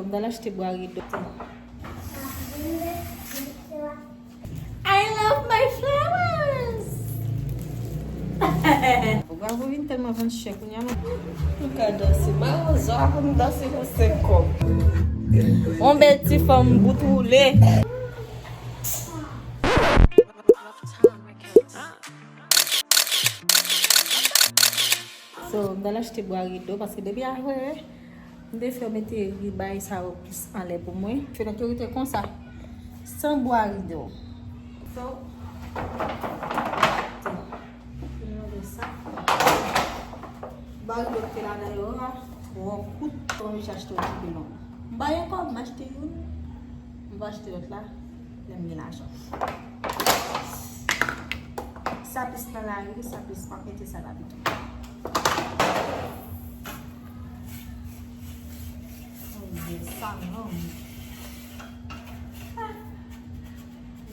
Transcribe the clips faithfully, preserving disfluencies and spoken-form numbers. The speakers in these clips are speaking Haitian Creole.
M t al achte bwa rido. I love my flowers! Bwa vin tèlman vann chè kounye a, non. Nou ka danse. Mawozo a konn danse pou senk kòb. On bèl ti fanm bout woule. So, m t al achte bwa rido, paske depi avanyè, m te fè yo mete ribay sa yo plis anlè pou mwen. Fenèt yo rete konsa, san bwa rido. So, m mete sa. Bwa rido ki te ladan yo a, twò kout, m oblije achte yon ti pi long. M pa gen kòb, m achte youn, m va achte lòt la. Lè m gen lajan. Sa plis nan lari, sa plis pa mete sa la pito. Oh, yes, sa long. Ah,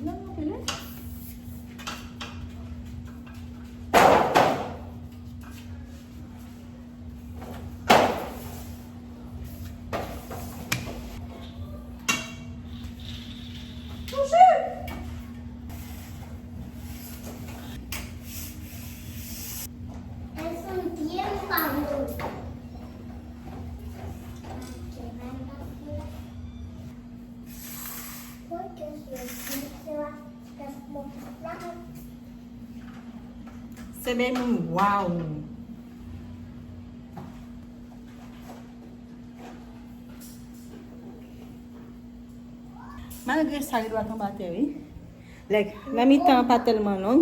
long anpil, wi. Se bèy moun, waw. Malgre sa, li dwa tonbe atè, wi. Like, nan mitan an pa tèlman long,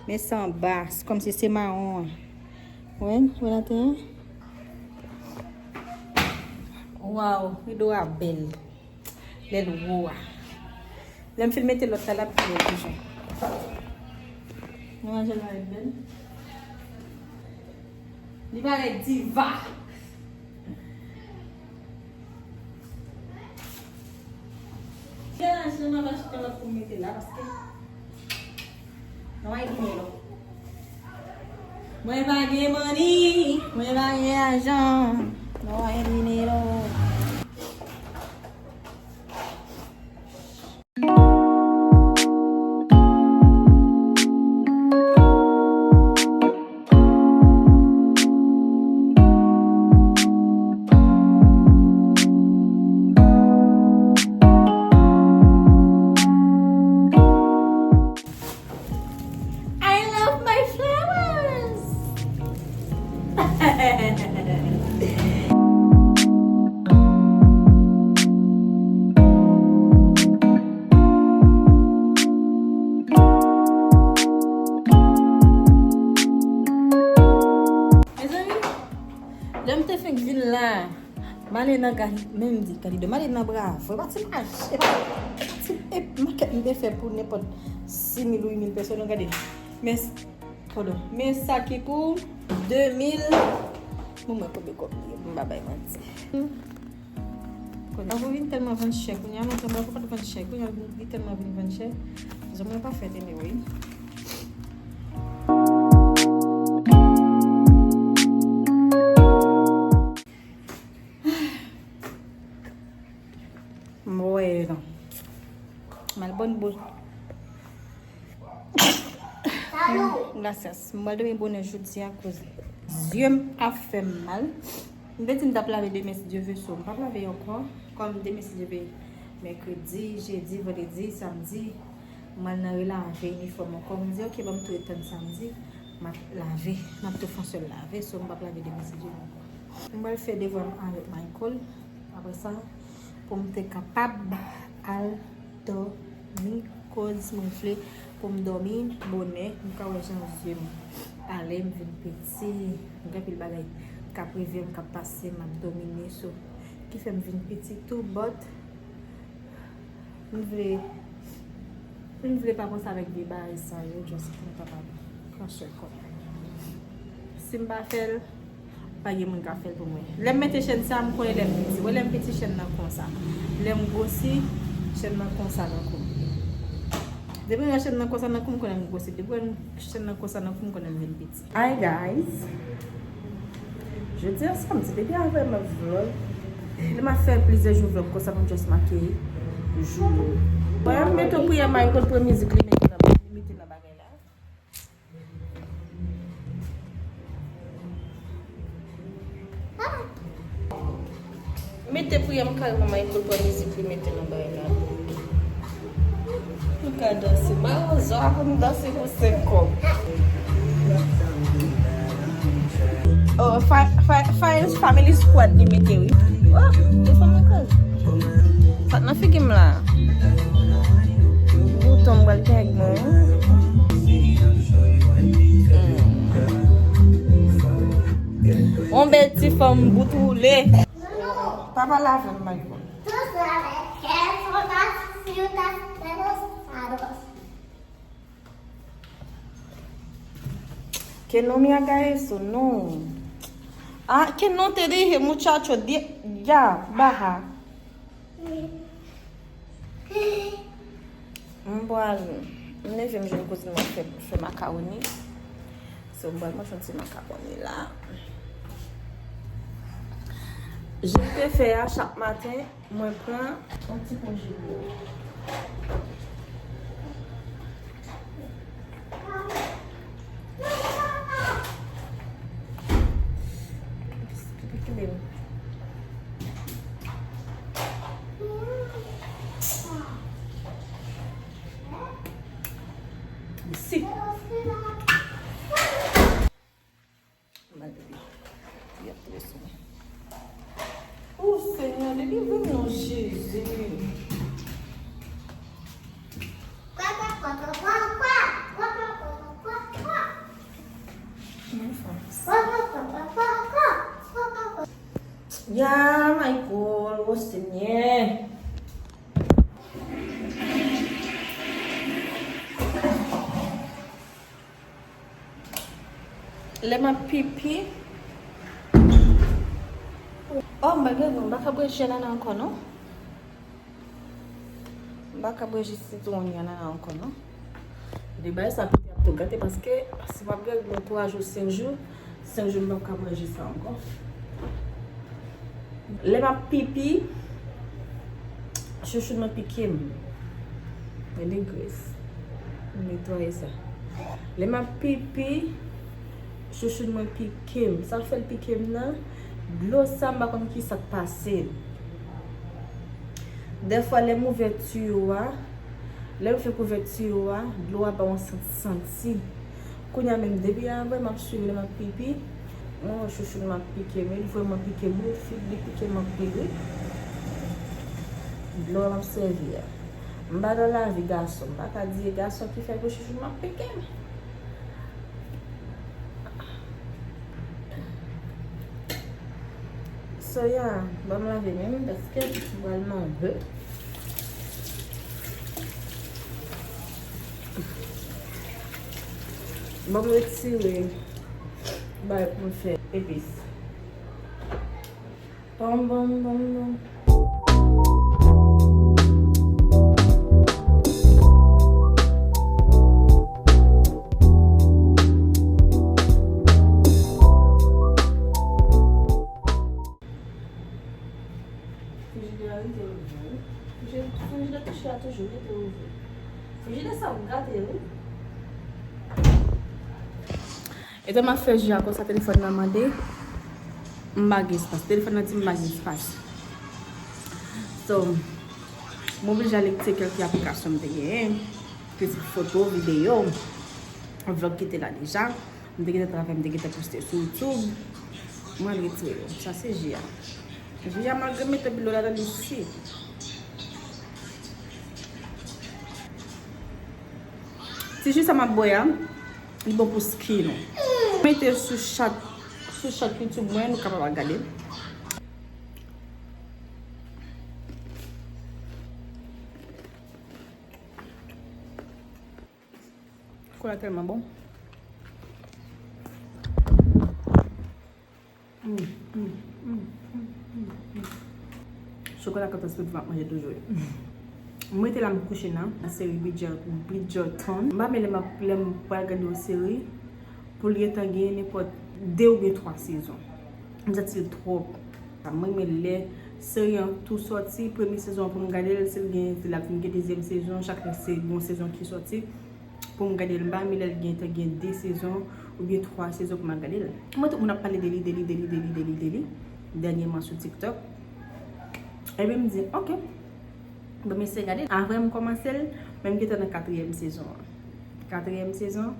men se anba, se kòmsi se mawon an. Wè, wè atè a? Waw, rido a bèl. Lè l wo a. Lè m fin mete lòt la, l ap pi bèl toujou. Nou wè jan l parèt bèl? Li parèt diva. Gen lajan, m ap achte lòt pou m mete la, paske no hay dinero. Mwen pa gen money, mwen pa gen lajan. No hay dinero. I love my flowers! Mezanmi, lè m te fenk vin la, m ale nan Gali-, men m di Galido, m ale nan Bravo. E pa ti mache, e pa ti, e makèt m te fè pou nenpòt sis mil, uit mil pèsòn, nou gade. Men, pardon, men sa ki pou de mil, mwen mwen konbyen kòb li ye, m pa bay manti. Bravo vin tèlman vann chè kounye a, lontan Bravo pa t vann chè, kounye a li tèlman vin vann chè. Zòn mwen pa fèt anyway. M wè non. Mal bòn boul. Gracias. M pral dòmi bonè jodi a koz zye m ap fè m mal. M te di m t ap lave demen si Dye vle, so m p ap lave ankò. Kòm demen si Dye vle, mèkredi, jedi, vandredi, samdi, m al nan relave inifòm ankò. M di, "Ok, ban m tou ret tann samdi, m ap lave, m ap tou fè yon sèl lave, so m p ap lave demen si Dye vle ankò." M pral fè devwa m avèk Michael. Apre sa, pou m te kapab al dòmi, koz mwen vle pou m dòmi bonè, m ka wè jan zye m ale, m vin piti, gen anpil bagay k ap rive m, k ap pase m, ap domine, so, ki fè m vin piti tou, but m vle, m vle pa panse avèk vye bagay sa yo, just pou m kapab pran swen kò m. Si m pa fè l, pa gen moun k ap fè l pou mwen. Lè m mete chèn sa, m konnen lè m piti. Wè, lè m piti, chèn nan konsa. Lè m gwosi, chèn nan konsa nan kou m. Depi m wè chèn nan konsa nan kou m, konnen m gwosi. Depi m wè chèn nan konsa nan kou m, konnen m vin piti. Hi guys. Jodi a samdi, depi avè m ap vlog. Lè m ap fè plizyè jou vlòg konsa, pou m just make jou yo. Bon, m mete priyè, Michael pran mizik li mete nan, li mete nan bagay la. Mete priyè m kareman, Michael pran mizik li mete nan bagay la. Nou ka danse. Mawozo a konn danse pou senk kòb. Oh, fa, fa, fa, Family Squad li mete wi. Oh, de fanm an koz. Sa k nan figi m la. Bouton m pral gen ak mwen. Hmm. On bèl ti fanm bout woule. Papa lave m, Michael. Que no me haga eso, no. Ah, que no te dije, muchacho, di-, ya, baja. M pral, m leve m jwenn kouzin mwen fè, fè makawoni. So, m pral manje yon ti makawoni la. Je te fè a chak maten. Mwen pran yon ti pon jibo. Si. Malgre y ap prese mwen. O Senyè, delivre m non, Jezi. Ya, Michael, o Senyè. Lè m ap pipi. Oh, m pa gen, m pa ka bwè ji anana ankò, non. M pa ka bwè ji sitwon ni anana ankò, non. De bagay sa pipi ap tou gate, paske si m ap gen nan twa jou, senk jou, senk jou m p ap ka bwè ji sa ankò. Lè m ap pipi, chouchoun mwen pike m. Gade gres. M netwaye sa. Lè m ap pipi, chouchoun mwen pike m. Sa k fè l pike m nan, dlo sa, m pa konn ki sa k pase l. Dèfwa, lè m ouvè tiyo a, lè m fèk ouvè tiyo a, dlo a ba yon sant santi. Kounye a menm, depi avè m ap swiv lè m ap pipi, mwen wè chouchoun m ap pike m, li vrèman pike m, wi, fi, li pike m anpil, wi. Dlo a m ap sèvi a. M pa nan lavi gason, m pa ka di e gason ki fè ke chouchoun m ap pike m. So, ya, ban m lave men m, paske m pral manje. Ban m retire bagay pou m fè epis. Bom, bom, bom, bom. Frijidè a rete ouvè, wi. Friji-, frijidè touche a toujou rete ouvè. Frijidè sa ap gate, wi. Etan m ap fè ji a konsa, telefòn nan mande m pa gen espas. Telefòn nan di m pa gen espas. So, m oblije ale retire kèlke aplikasyon m te genyen. Pitit foto, videyo, vlòg ki te la deja. M te gentan travay, m te gentan poste sou YouTube. Mwen al retire yo. Sa se ji a. Ji a, malgre m mete dlo ladan, li sik. Ti ji sa m ap bwè a, li bon pou skin ou. Mete l sou chat, sou chat YouTube mwen, nou kapab al gade. Kola tèlman bon. Mm, mm, mm. Chokola katòz peti m ap manje toujou. M rete la, m kouche nan seri Bridger-, Bridgerton. M pa renmen lè m ap, lè m pral gade yon seri pou l gentan gen nenpòt de oubyen twa sezon. M santi l twòp. Mwen renmen lè Seri an tou sòti, premye sezon an pou m gade l, si l gen, si l ap vin gen dezyèm sezon, chak se gon sezon ki sòti. Pou m gade l, m pa renmen lè l gen tan gen de sezon oubyen twa sezon pou m al gade l. Mwen tout moun ap pale de li, de li, de li, de li, de li, de li, dènyèman sou TikTok. Ebyen m di, ok, bon, m eseye gade l. Avan m kòmanse l, men m gentan nan katriyèm sezon an. Katriyèm sezon,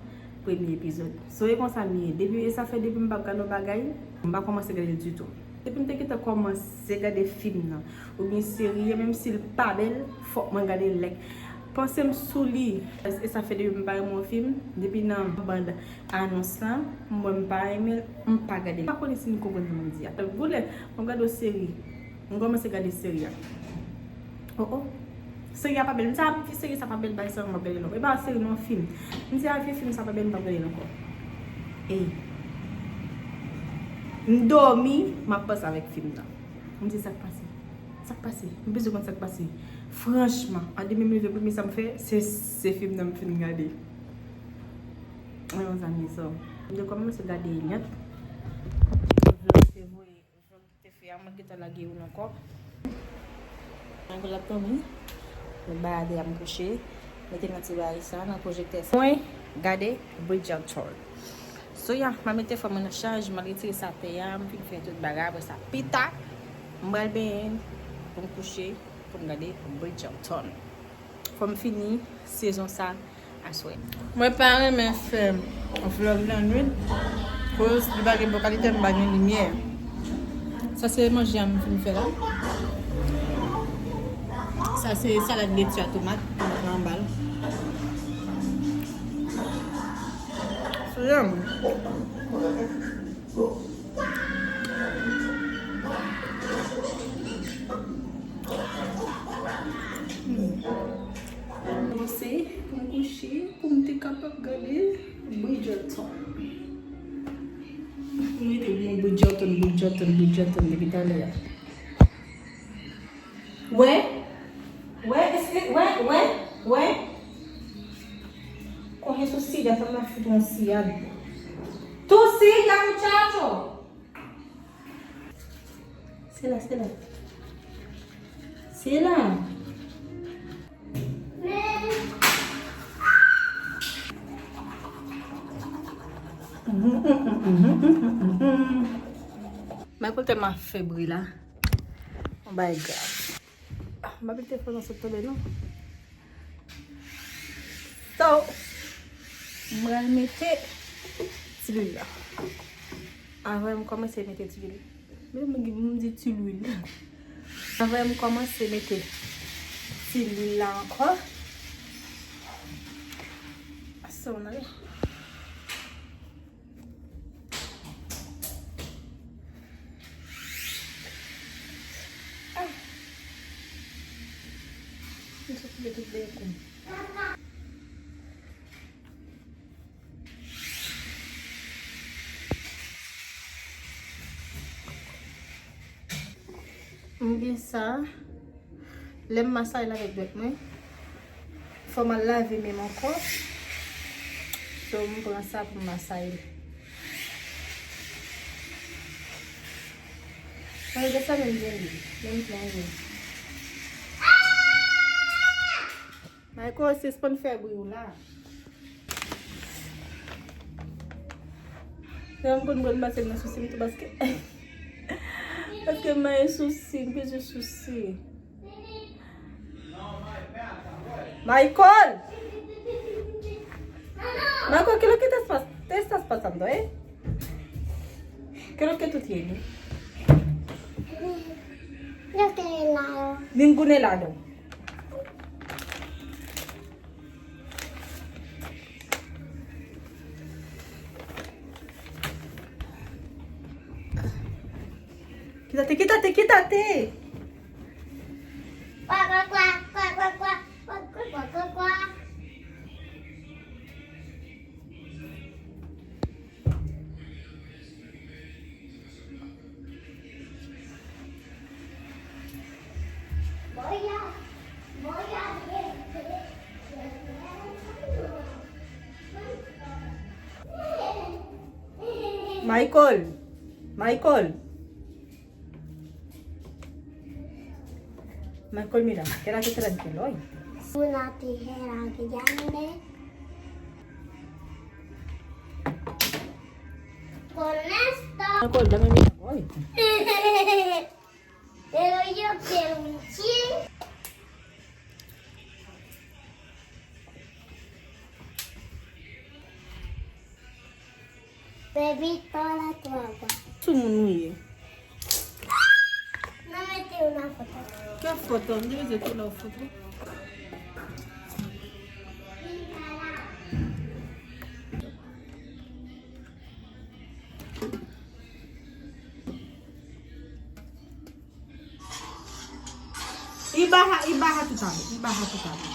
premye epizòd. So, e konsa m ye. Depi, e sa fè depi m p ap gade yon bagay, m pa kòmanse gade l ditou. Depi m te gentan kòmanse gade fim nan, oubyen seri an, menm si l pa bèl, fòk mwen gade l. Like, panse m sou li. E sa fè depi m pa renmen yon fim, depi nan band anons lan, m wè m pa renmen l, m pa gade l. M pa konnen si n konprann sa m ap di a. Tankou lè mwen gade yon seri, m kòmanse gade seri a. Oh, oh. Seri a pa bèl. M di, "Ah, seri sa pa bèl, bay sa, m ap gade l ankò." E pa seri non, fim. M di, "Ah, vye fim sa pa bèl, m p ap gade l ankò." Ey. M dòmi, m ap panse avèk fim nan. M di, "Sa k pase? Sa k pase? M bezwen konn sa k pase." Franchman, an demen m leve, premye sa m fè, se, se fim nan m fin gade. Mwen yon zanmi sa. M te kòmanse gade Eliant. Vlog te voye. Vlog te fè a, mwen gentan lage youn ankò. Mwen pou l ap dòmi. Mwen balade a m kouche. Mete nan ti bagay sa, nan pwojektè sa. Mwen gade Bridgerton. So, ya, m a mete fò mwen nan chaj, m al retire sa tè a, m fin fè tout bagay, apre sa, pita, m pral benyen pou m kouche, pou m gade Bridgerton. Fò m fini sezon sa aswè. Mwen pa renmen fè vlog nan nwit, koz li pa gen bon kalite, m pa gen limyè. Sa se manje a m fin fè la. Sa se salad leti a tomat, m pran anba l. So, yum. Panse pou m kouche, pou m te kapab gade Bridgerton. M rete pou mwen Bridgerton, Bridgerton, Bridgerton depi talè a. Wè, wè, eske, wè, wè, wè. Coge su silla, sa m ap fout yon siyad. Tu silla, muchacho! Sila, sila. Sila. Michael tèlman fè bri la. On bagay grav. Ah, m pa pete fè nan sot tonbe non. So, m pral mete ti lwil la. Avan m kòmanse mete ti lwil. Men mwen gen moun di ti lwil. Avan m kòmanse mete ti lwil la ankò. So, n ale. Ah. M sot koupe tout dèyè kou m. M gen sa. Lè m masaye l avèk dwèt mwen, fò m al lave men m ankò. So, m pran sa pou m masaye l. Mwen gen sa menm gen li. Menm jan li. Michael, sispann fè bri w la. Lè m konn pran pase m nan sousi m tou paske, paske m nan sousi, m peze sousi. Michael! Michael, kilè ki te espas, te espas pa sa m dwe? Kilè ki tout ye li? Ninguno helado. Quítate, quítate, quítate. Cuá, cuá, cuá. Michael, Michael. Ma colmita, che era che te la dicendo oggi. Una tijera grande. Con esto. Ma col, dame mia poi. Pero yo quiero un chin. Bebito la toalla. Sou moun ou ye. Nan mete yon nan foto. Ke foto? M te bezwen tou lòt foto. Ibaha, ibaha tu tabi, ibaha tu tabi.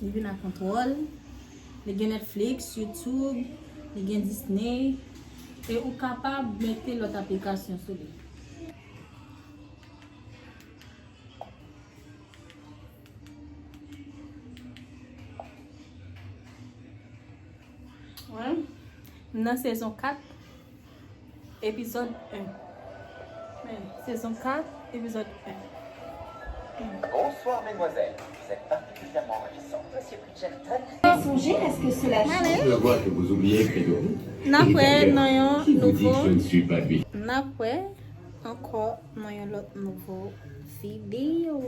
Li vin ak kontwòl. Li gen Netflix, YouTube, li gen Disney. E ou kapab mete lòt aplikasyon sou li. Wi. M nan sezon kat, epizòd en. Men, sezon kat, epizòd en. Bonsoir, mesdemoiselles. Vous êtes particulièrement ravissante. Monsieur Bridgerton. Songez à ce que cela change. Je vois que vous oubliez Grégory. N ap wè nan yon nouvo, n ap wè ankò nan yon lòt nouvo videyo.